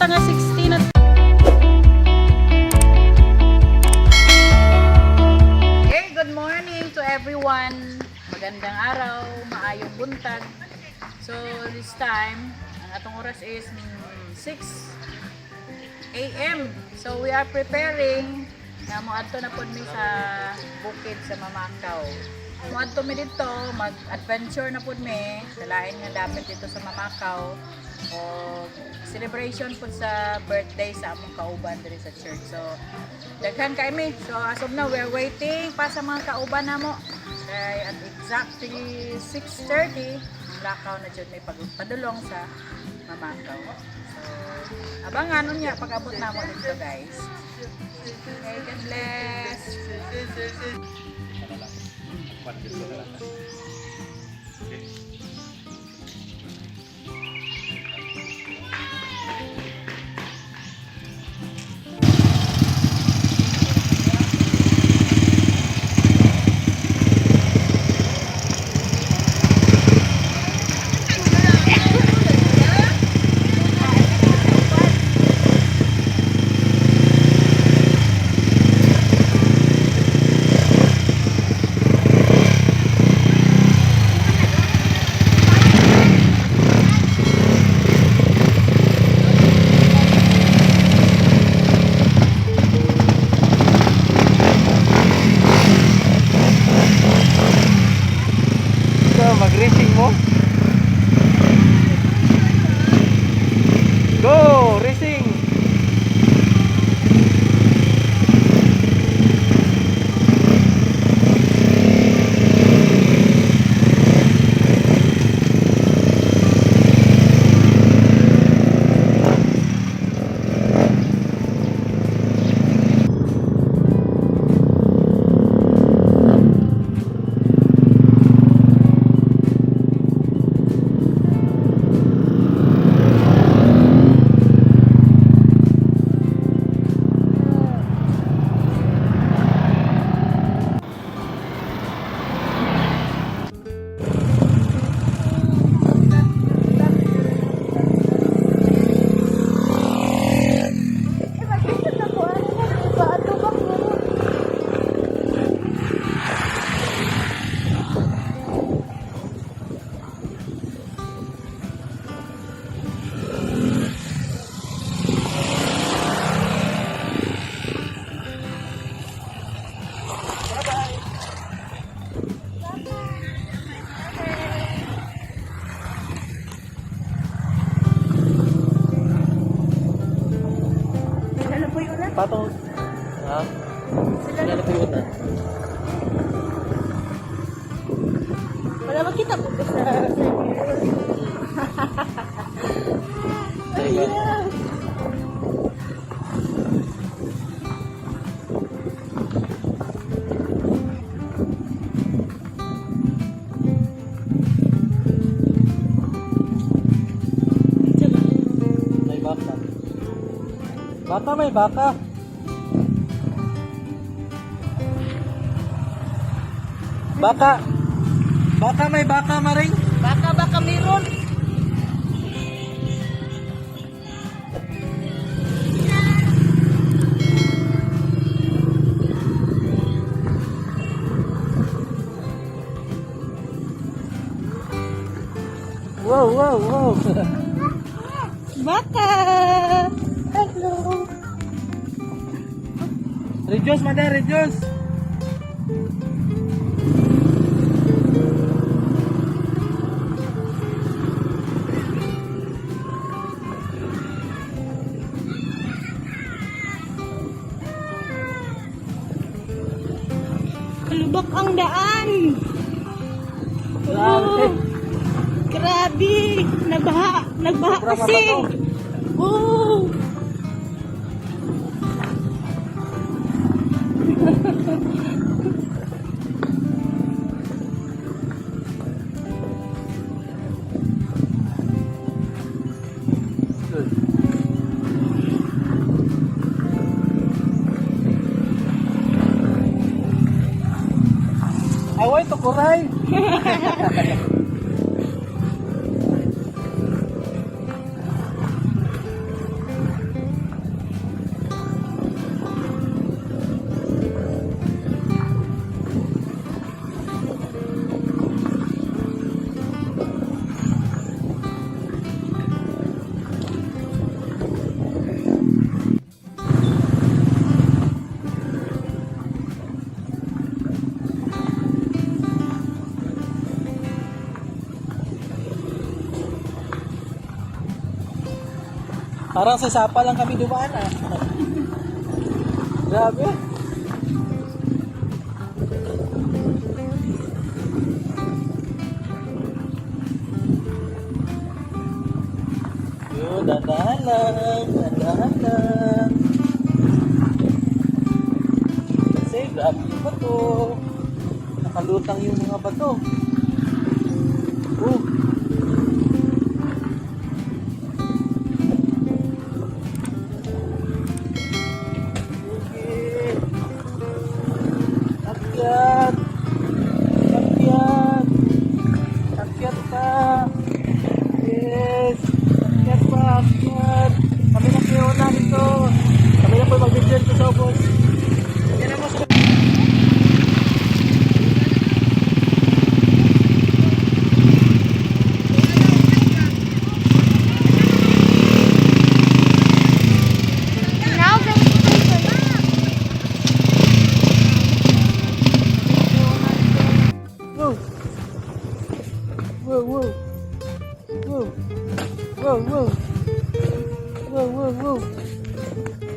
nga 16 at. Hey, good morning to everyone. Magandang araw, maayong buntag. So, this time, ang atong oras is 6 a.m. So, we are preparing na moadto na pod mi sa bukid sa Mamakaw. Moadto mi dito, mag-adventure na pod mi. Sa lain nga dapit dito sa Mamakaw. O celebration pod sa birthday sa among kauban diri sa church. So, daghan kay mi. So, as of now, we are waiting pa sa mga kauban namo. Kay at exactly 6:30, ang lakaw na jud may pagpadulong sa Mamakaw. So, abangan unya pag-abot namo dito, guys. Okay, God bless. So, mag-racing mo? Go! Racing! Patong. Ha? Sila na po yung una. Wala makita po ko sa Teka. May baka. Baka, may baka. Baka. Baka, may baka, Maring. Baka baka meron. Wow. Baka. Hello. Rejoice, mother, rejoice. Lubak ang daan. Grabe. Oh, grabe. Nagbaha. Nagbaha Sobrang kasi. mabato. Oh. Away to kuray. Parang sa sapa lang kami dumaan ah. Grabe. Yun, dandahan lang, dandahan lang. Kasi grabe yung bato. Nakalutang yung mga bato. Oh. Okay. Akyat. Akyat. Akyat pa. Yes. Akyat pa. Akyat. Kami na kayo na dito. Kami na po mag-video dito sa ubos. Yan ang mas- Now go. Whoa. Whoa, whoa. Whoa. Whoa, whoa. Whoa, whoa, whoa.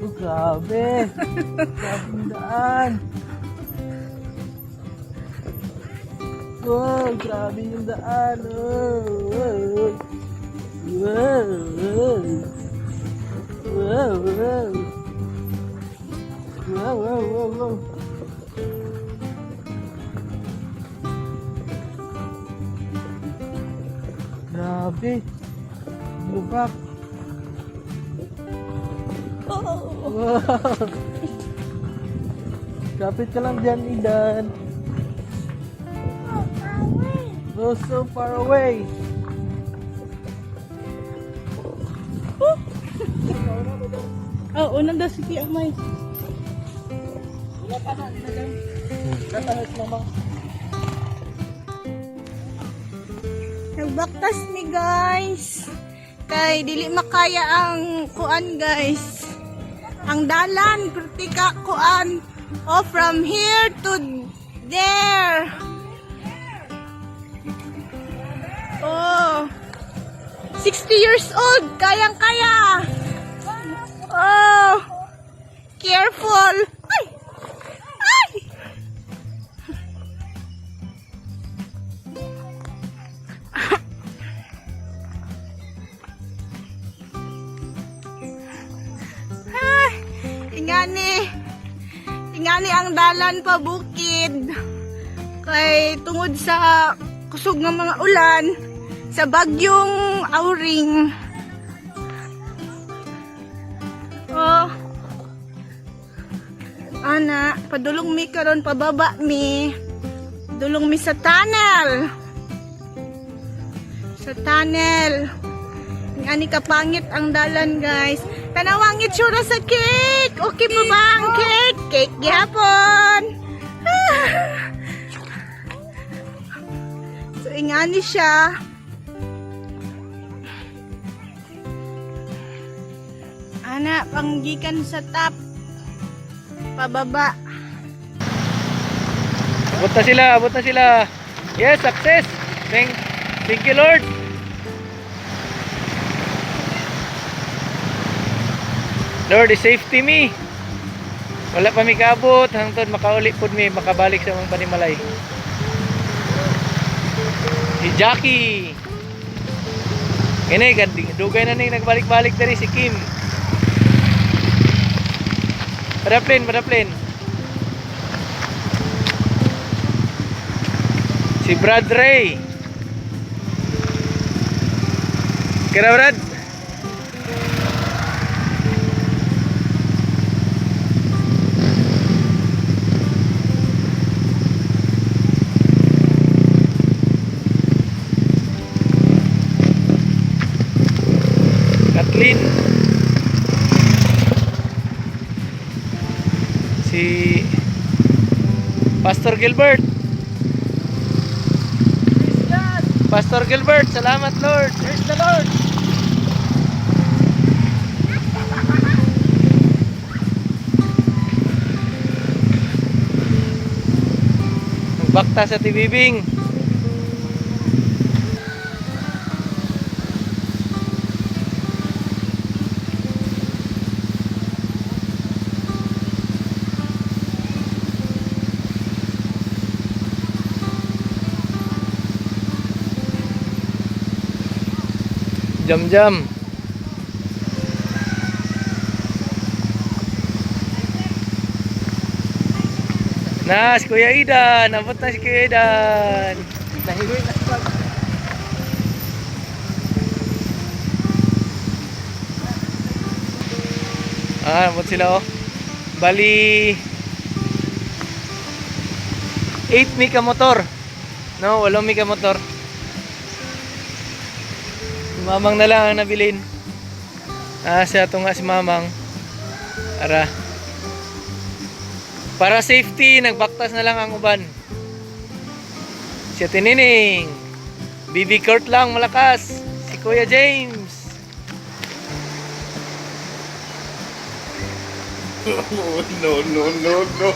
Oh, grabe. Grabe yung daan. Wow, grabe yung daan. Oh, wow. Wow, wow. Wow, wow. Wow, wow, wow, wow. Grabe. Lubak. Oh. Wow. Kapit ka lang dyan, Idan. Go so far away. Oh, unang daw si Kuya Amay. Wala pa na, Wala pa na si mama. Nagbaktas mi, guys. Kay dili makaya ang kuan, guys. Ang dalan kritika kuan. Oh, from here to there. Oh. 60 years old, kayang-kaya. Oh. Careful. Ay. Ay. Ay, ingani. Ingani ang dalan pa bukid. Kay tungod sa kusog ng mga ulan, sa bagyong Auring. Oh. Ana, padulong mi karon, pababa mi. Dulong mi sa tunnel. Sa tunnel. Ani kapangit ang dalan, guys. Tanawang itsura sa cake. Okay pa ba ang cake? Cake gihapon. So ingani siya. Ana, panggikan sa top. Pababa. Abot na sila, abot na sila. Yes, success. Thank you, Lord. Lord, safety me. Wala pa mi kaabot hangtod makauli pud mi makabalik sa among panimalay. Si Jackie. Kini dugay na ning nagbalik-balik diri si Kim. Paraplane, paraplane. Si Brad Ray. Kira Brad? Kathleen. Si Pastor Gilbert. Pastor Gilbert, salamat Lord. Praise the Lord. Bakta sa tibibing. Jam jam. Na, si Kuya Idan. Abot na si Kuya Idan. Nahiwi na si. Ah, abot sila oh. Bali 8 mi ka motor. No, 8 mi ka motor. Si Mamang na lang ang nabilin. Ah, siya to nga si Mamang. Ara. Para safety, nagbaktas na lang ang uban. Si Ate Nining. BB Kurt lang, malakas. Si Kuya James. No, no, no, no.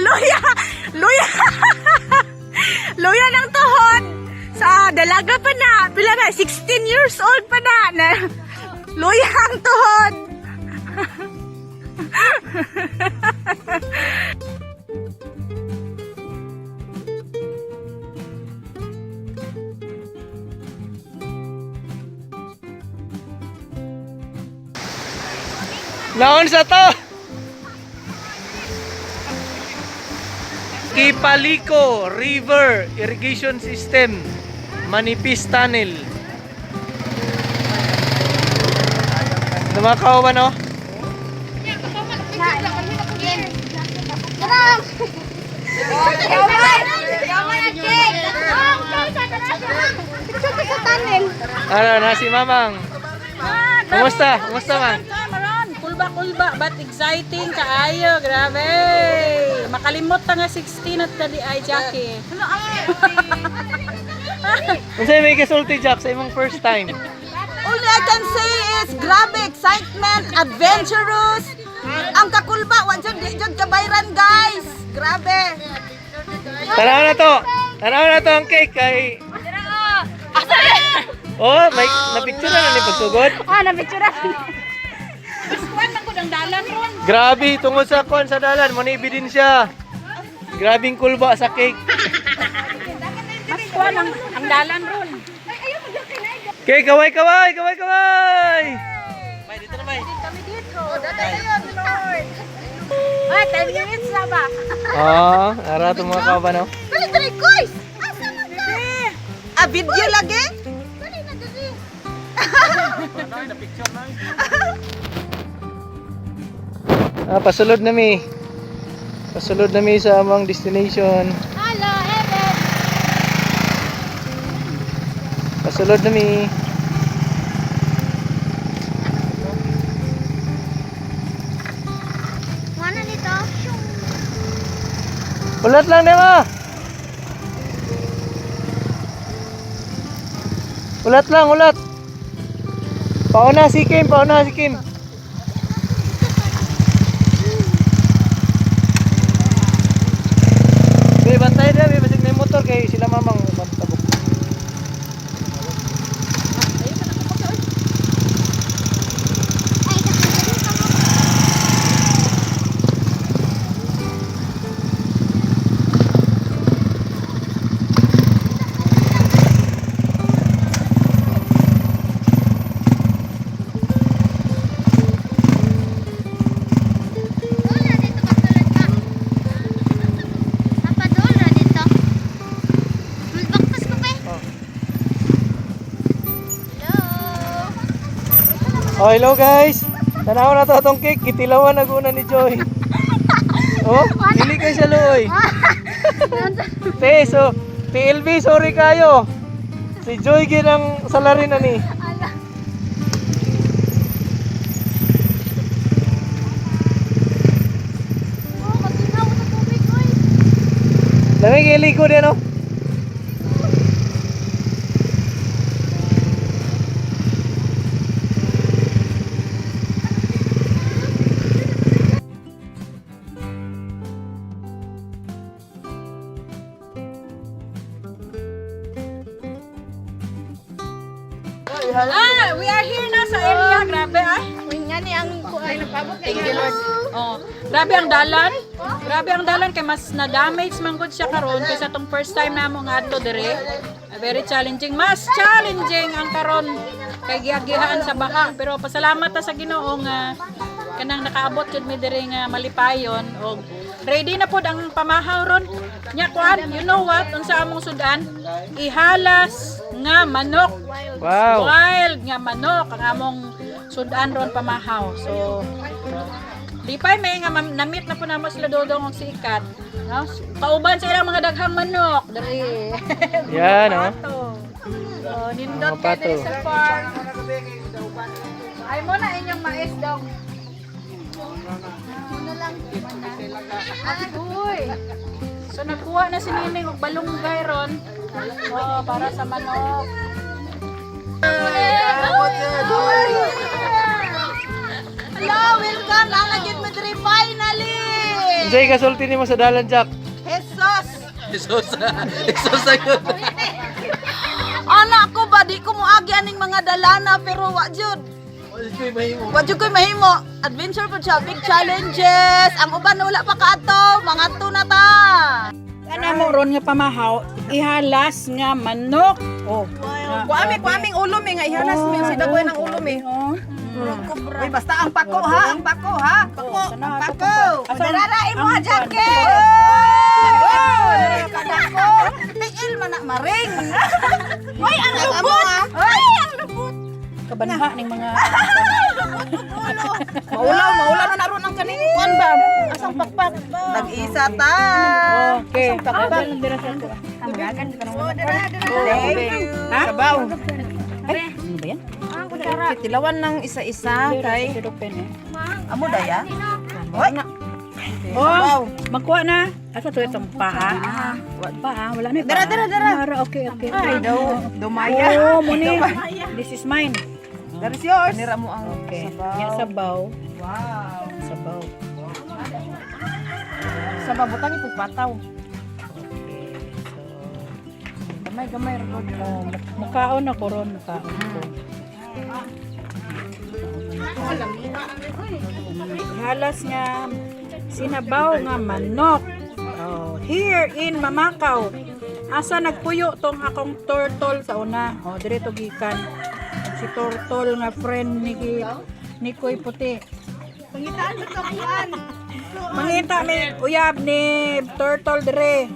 Luya! Luya! Luya ng tuhod! Sa dalaga pa na. Pila na? 16 years old pa na. Na luya ang tuhod. Naon sa to? Kipaliko River Irrigation System, Manipis Tunnel. Lumakaw ba, no? Ano, na si Mamang. Kumusta? Kumusta, Mang? Maron, kulba kulba, but exciting kaayo, grabe. Makalimot ta nga 16 at kadi ay Jackie. Unsa may kasulti, Jack, sa imong first time? Only I can say is grabe excitement, adventurous. Ang kakulba, wa jud di jud kabayran guys. Grabe. Tanaw na to. Tanaw na to ang cake kay. Oh, may napicture na ni pagsugod. Ah, na-picture. Kuan man gud ang dalan ron. Grabe, tungod sa kuan sa dalan, mo ni ebidensya. Grabing kulba sa cake. Mas kuan ang dalan ron. Okay, kaway kaway, kaway kaway. Kami dito. Ay, 10 minutes na ba? Ah, ara to mga kaban, no. Dali dali guys. Asa man ka? Ah, video lagi? Dali na dali. Ah, pasulod na mi. Pasulod na mi sa among destination. Hello, Eben. Pasulod na mi. Mana nito? Ulat lang na ma. Ulat lang, ulat. Pauna si Kim, pauna si Kim. Be, bantay na, be, basig na yung motor kay sila mamang tabok. Ay, Dola dito pagtulad ka. Papa, dola dito. Magbaktas ko pa eh. Oh. Hello. Oh, hello guys. Tanaw na to atong cake, gitilawan na guna ni Joy. Oh, dili kay sa luoy. Te, so TLB, sorry kayo. Si Joy ginang salarin na ni. Oh, maginaw sa tubig, oy. Lamig kay liko din, no? Ah, we are here na sa area. Grabe ah. Uy, nga ni ang kuan. Thank you, Lord. Oh, grabe ang dalan. Grabe ang dalan kay mas na-damage man gud siya karon kaysa tong first time namo nga adto dire. Very challenging. Mas challenging ang karon kay giagihaan sa baha. Pero pasalamat ta sa Ginoo nga kanang nakaabot jud mi dire nga malipayon og ready na pod ang pamahaw ron. Nya kuan, you know what? Unsa among sudan? Ihalas nga manok. Wow. Wild nga manok ang among sudan ron pamahaw. So lipay may nga na-meet na po namo sila Dodong og si Ikat. No? Kauban sa ilang mga daghang manok diri. Yan, oh. Pato. So, nindot Mga kay diri pato. sa farm. Ay mo na inyong mais dong. Uy. So nagkuha na si Nining og balunggay ron. Oh, para sa manok. Hello, welcome. Lalagyan mo diri finally. Unsay kasulti nimo sa dalan, Jack? Jesus. Jesus. Jesus ayun. Anak ko ba di ko moagi aning mga dalana pero wa jud. Wa jud koy mahimo. Adventure pud siya, big challenges. Ang uban wala pa kaadto, mga na ta. Ana mo ron nga pamahaw, ihalas nga manok. Oh. Kuami, kuaming ulo mi nga ihalas mi si dagoy ng ulo mi. Oh. Uy, basta ang pako ha, ang pako ha. Pako, ang pako. Darara imo ha, Jackie. Oy, kadako. Tiil man na maring. Uy, ang lubot. Ay, ang lubot. Kabanha ning mga Maulaw, maulaw na naron ang kaning kuan ba? Asang pakpak. Tag-isa ta. Okay. Pakpak. Thank you. Ha? Sabaw. Ay, ano ba yan? Tilawan ng isa-isa kay Amo daya. Oy, Oh, magkuha na. Asa to itong paa? Paa, wala na. Dara, dara, dara. Dara, okay. Ay, daw, dumaya. Oh, muni. This is mine. That is yours. Nira mo ang Okay. sabaw. Yan sabaw. Wow. Sabaw. Sa babutang ipupataw. Okay. So, Gamay, gamay, rod. oh, mukaon ako ron, mukaon ko. Halas nga sinabaw nga manok. Oh, here in Mamakaw. Asa nagpuyo tong akong turtle sa una. Oh, dire to gikan. Si turtle nga friend ni ni Koy Puti. Pangitaan mo ka kuan. Mangita mi uyab ni turtle dire.